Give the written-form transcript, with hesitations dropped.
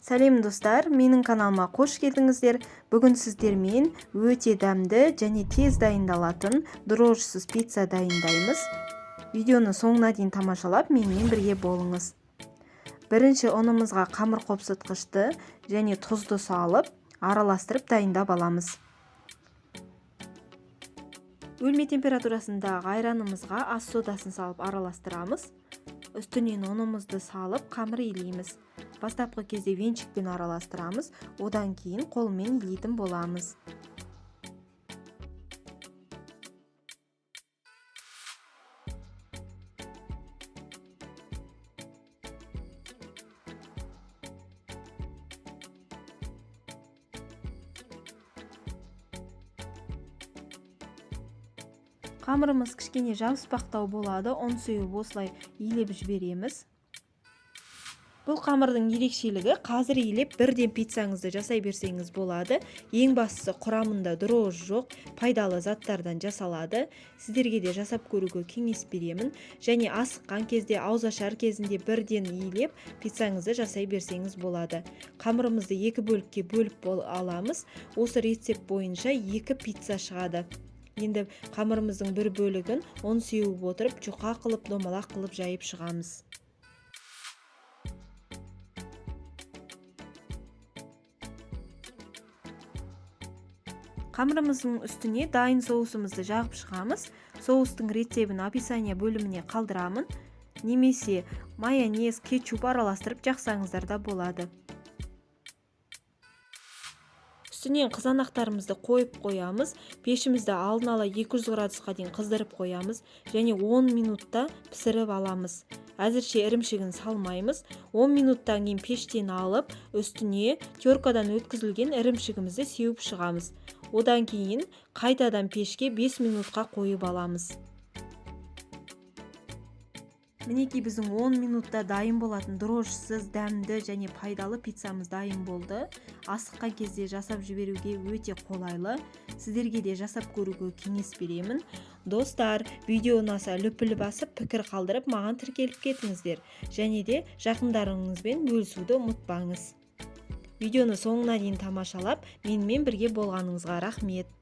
Сәлем достар, менің каналыма қош келдіңіздер. Бүгін сіздермен өте дәмді және тез дайындалатын дрожжысыз пицца дайындаймыз. Видеоны соңына дейін тамашалап, менімен бірге болыңыз. Бірінші ұнымызға қамыр қопсытқышты және тұзды салып, араластырып дайындап аламыз. Бөлме температурасындағы айранымызға ас содасын салып араластырамыз. Үстінен ұнымызды салып қамыр илейміз. Бастапқы кезде венчикпен араластырамыз, одан кейін қолмен илейтін боламыз. Қамырымыз кішкене жабыспақтау болады, ұн сеуіп осылай илеп жібереміз. Бұл қамырдың ерекшелігі, қазір илеп бірден пиццаңызды жасай берсеңіз болады. Ең бастысы құрамында дрожж жоқ, пайдалы заттардан жасалады. Сіздерге де жасап көруге кеңес беремін. Және асыққан кезде, ауызашар кезінде бірден илеп пиццаңызды жасай берсеңіз болады. Қамырымызды екі бөлікке бөліп аламыз. Осы рецепт бойынша 2 пицца шығады. Енді қамырымыздың бір бөлігін ұн сеуіп отырып, жұқа қылып, домалақ қылып жайып шығамыз. Қамырымыздың үстіне дайын соусымызды жағып шығамыз. Соустың рецебін описание бөліміне қалдырамын. Немесе майонез, кетчуп араластырып жақсаңыздар да болады. Үстінен қызанақтарымызды қойып қоямыз. Пешімізді алдын ала 200 градусқа дейін қыздырып қоямыз және 10 минутта пісіріп аламыз. Әзірше ірімшігін салмаймыз. 10 минуттан кейін пештен алып, үстіне теркадан өткізілген ірімшігімізді сеуіп шығамыз. Одан кейін қайтадан пешке 5 минутқа қойып аламыз. Мінекей біздің 10 минутта дайын болатын дрожжысыз, дәмді және пайдалы пиццамыз дайын болды. Асыққан кезде жасап жіберуге өте қолайлы. Сіздерге де жасап көруге кеңес беремін. Достар, видео ұнаса лүпіл басып, пікір қалдырып, маған тіркеліп кетіңіздер. Және де жақындарыңызбен бөлісуді ұмытпаңыз. Видеоны соңына дейін тамашалап, менімен бірге болғаныңызға рахмет.